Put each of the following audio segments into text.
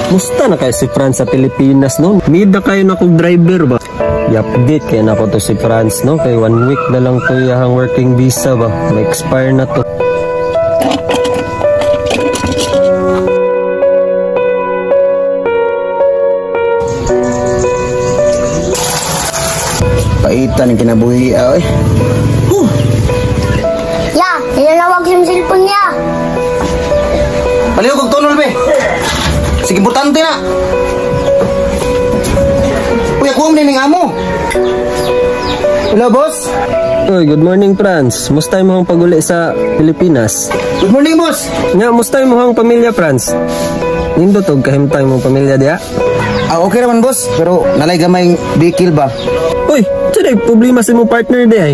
Musta na kayo si Franz sa Pilipinas, no? Need na kayo na kong driver ba? I-update kayo na ko to si Franz, no? Kay 1 week na lang to iyahang working visa ba? Ma-expire na to. Paitan ang kinabuhi, ay. Ya, inanawag yung cellphone niya. Palihog og tunol be. Sige, importante na. Uy, ako ang ning amo. Hello, boss. Uy, good morning, Franz. Musta imong pag-uli sa Pilipinas? Good morning, boss. Nga, musta imong pamilya, Franz? Nindot og kahimtang imong pamilya diya? Ah, okay naman, boss. Pero nalay gamay bikil ba? Uy, sa problema sa imong partner di ay?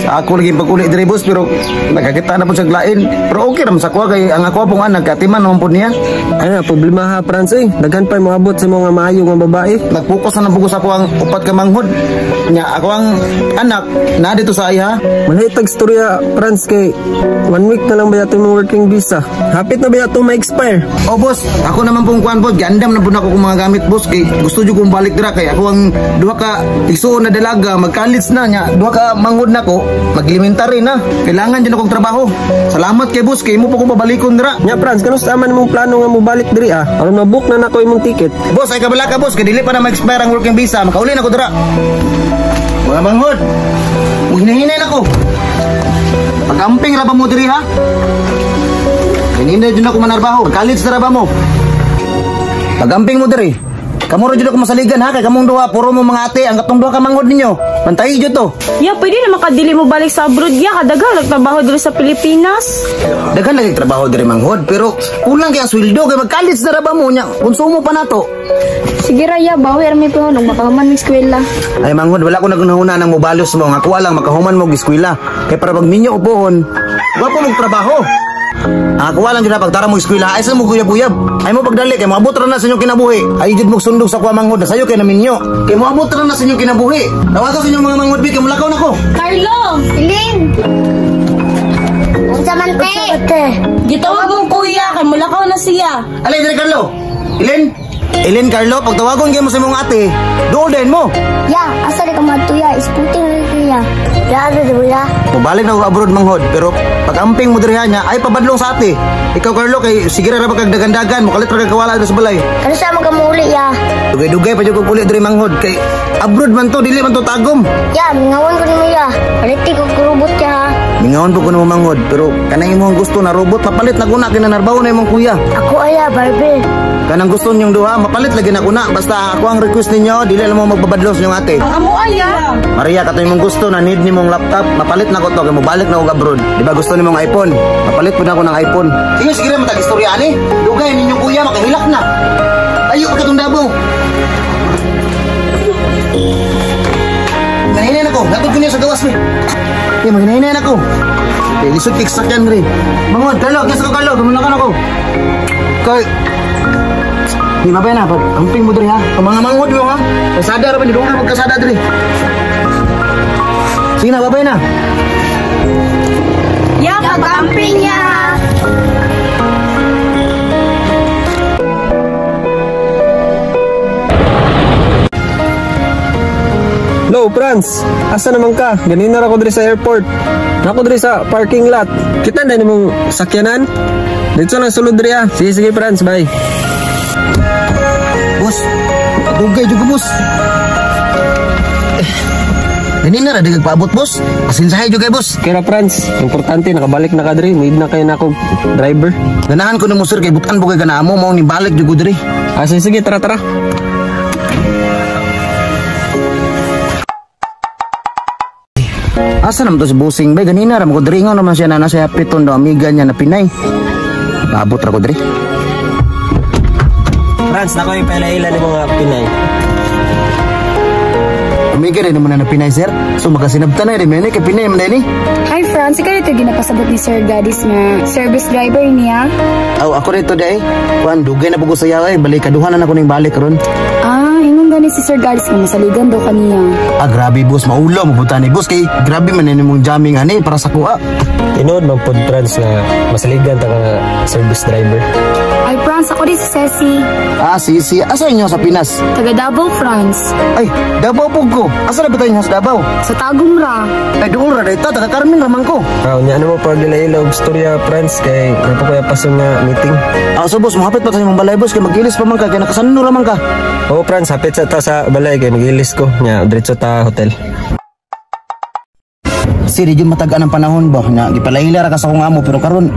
Sa ako lagi pag-uli diri, boss, pero nakakita na po siyang lain. Pero okay naman sa kuha kay ang ako pong anak katiman naman po niya. Ay na, problema ha, Franz eh. Daghan pa moabot sa mga maayo nga babae. Nagpokus na nang sa ako ang upat ka manghod. Nya ako ang anak na dito sa iha. Malahitag storya, Franz, kay 1 week na lang ba yato imong working visa? Hapit na ba yato ma-expire? Oh boss, ako naman pong kuan boss, gandam na po na ako kung mga gamit, boss, kay gusto jud kong balik dira kay ako ang duha ka igsuon na dalaga mag-college na nya, duha ka manghod nako mag-elementary na. Kailangan jud akong trabaho. Salamat kay boss kay imo po ko pabalikon dira. Nya Franz, kanus-a man imong plano nga mobalik diri ah? Aron mabook na nako imong ticket. Boss, ay kabala ka, boss, kay dili pa na ma-expire ang working visa, makauli na ko dira. Mga manghod, muhinahinay na ko. Pag-amping ra ba mo diri ha? Kanina jud ako manarbaho, college na ra ba mo? Pag-amping mo diri. Kamo ra jud ako masaligan ha, kay kamong duha puro mo mga ate, ang katong duha ka manghod ninyo. Pantay jud to. Ya, pwede na makadili mo balik sa abroad ya. Kadaghang nagtrabaho diri sa Pilipinas. Daghan lagi trabaho diri manghod, pero kulang kay ang sweldo kay mag-college na ra ba mo nya? Konsumo pa nato. Sige ra ya, bawi ra may puhon ug makahuman mig eskwela. Ay manghod, wala ko nagunahuna nang mobalos mo. Nga kuha lang makahuman mo og eskwela. Kay para pag minyo upohon, wa pa mo trabaho. Ang kuha lang jud na pagtara mo eskwela, ay sa mo guyab-guyab. Ay mo pagdali kay moabot ra na sa inyong kinabuhi. Ay jud mo sundog sa kuha manghod, na sayo kay naminyo. Kay moabot ra na sa inyong kinabuhi. Tawagan sa inyong mga manghod bi kay mulakaw nako. Carlo! Ilin! Unsa man te? Te. Gitawag mong kuya, kay mulakaw na siya. Alay diri Carlo. Ilin. Ilin Carlo, pagtawagon kay mo sa imong ate, duol din mo. Ya, asa di ka madto ya? Isputing rin kuya. Ya, ano di ba ya? Mubalik na ako abroad manghod, pero pag-amping mo diri niya, ay pabadlong sa ate. Ikaw Carlo, kay sige ra ba kag dagandagan, mokalit ra kag kawala diri sa balay. Ano sa mga muli ya? Dugay-dugay pa jud kog uli diri manghod kay abroad man to, dili man to tagom. Ya, mingawan ko nimo ya. Paliti ko kurubot ya ha. Mingaon po ko nimo manghod, pero kanang imong gusto na robot mapalit na kuna kay nanarbaho na imong kuya. Ako ay Barbie. Kanang gusto ninyong duha, mapalit lagi na kuna. Basta ako ang request ninyo, dili lang mo magbabadlos inyong ate. Ang amo ay ya. Maria, kato imong gusto na need nimong laptop, mapalit na ko to kay mobalik na og abroad. Di ba gusto nimong iPhone? Mapalit pud ako ng iPhone. Sige, sige ra matag istorya ani. Dugay ninyong kuya makahilak na. Tayo pa katong dabo. Manahinayan ako. Natod ko niya sa gawas mi. Eh, manghinayan ako. Eh, lisod kay sakyan rin. Mangod, Carlo, kesa ko Carlo, gumulakan ako. Kay Di ba na, pag amping mo diri ha. Ang mga manghod mo ha. Kasada ra ba ni dugay magkasada diri. Sige na, babay na. Ya, pag-amping ya. Hello, Franz. Asa naman ka? Ganina ra ko diri sa airport. Nako diri sa parking lot. Kita na nimong sakyanan? Dito lang sulod diri ah. Sige, sige Franz, bye. Boss, dugay jud ko, boss. Eh, ganina ra di paabot, boss. Pasensahay jud kay boss. Kaya Franz, importante nakabalik na ka diri. Need na kayo na ako driver. Ganahan ko nimo sir kay butan bugay kana amo mao ni balik jud ko diri. Ah, sige, sige, tara, tara. Asa naman to si Busing bay ganina ra mo ko diri nga naman siya na nasa hapiton daw amiga niya na Pinay. Naabot ra ko diri. Franz, nako yung pailaila ni mga Pinay. Amiga rin naman na Pinay sir. So makasinabtan na rin man kay Pinay man ni. Hi Franz, ikaw ito ginapasabot ni Sir Gadis nga service driver niya. Aw ako rito day. Kuan dugay na pud ko sa yaw balik kaduha na nako ning balik karon. Ah, ingon gani si Sir Gadis nga masaligan daw kaniya. Ah grabe boss, maulo mo buta ni boss kay grabe man ni mong jamming ani para sa kuha. Tinuod man pod Franz nga masaligan ta ka nga service driver. Ay Franz, ako di si Ceci. Ah, si si asa inyo sa Pinas? Taga Davao, France. Ay, Davao pug ko. Asa na ba tayo sa Davao? Sa Tagum ra. Ay, doon ra dito, taga Carmen ra man ko. Ah, unya ano mo pag ila og storya, Franz, kay naa pa koy pasun nga meeting. Ah, so boss, mohapit pa tayo mong balay, boss, kay mag-ilis pa man ka, kay nakasanno ra man ka. Oo, Franz, hapit sa ta sa balay kay mag-ilis ko. Nya, diretso ta hotel. Si di jud matagaan ang panahon ba nga gipalaila ra ka sa akong amo pero karon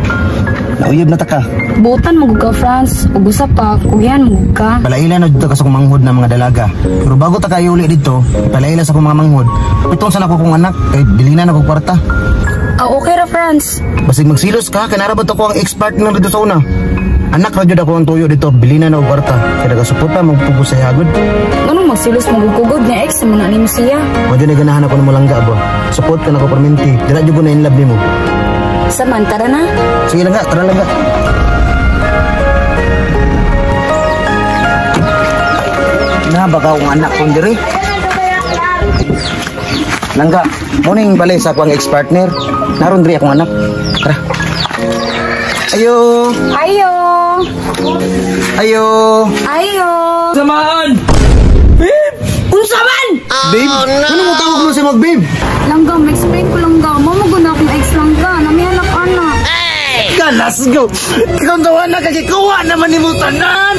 nauyab na ta ka. Buotan mo ka, France. Ug usa pa, kugihan mo ka. Palaila na dito ka sa akong manghod na mga dalaga. Pero bago ta kayo uli dito, palaila sa akong mga manghod. Pitong sa nako kong anak kay bilina na ko kwarta. Ah, okay ra, France. Basig magsilos ka, kay nara ba to ko ang ex-partner dito sa una. Anak ra jud ako ang tuyo dito, bilina na og kwarta. Kay nagasuporta magpugos sa hagod. Ano magsilos mo kugod nga ex man na nimo siya? Mo jud ganahan ako nimo, langga ba. Support ka nako perminti. Dira jud ko na in love nimo. Saman, tara na. Sige lang ka, tara lang ka. Na baka akong anak kong diri. Langga, morning balay sa akong ex-partner. Naron diri akong anak. Tara. Ayo, Ayo! Ayo. Ayo! Samaan! Unsa man? Babe, ano mo tawag mo si mag babe? Langga, ma-explain ko langga. Mao man na akong ex, langga. Namihanap ana. Ka, let's go. Ikaw tawa na kay kuha naman ni mo tanan.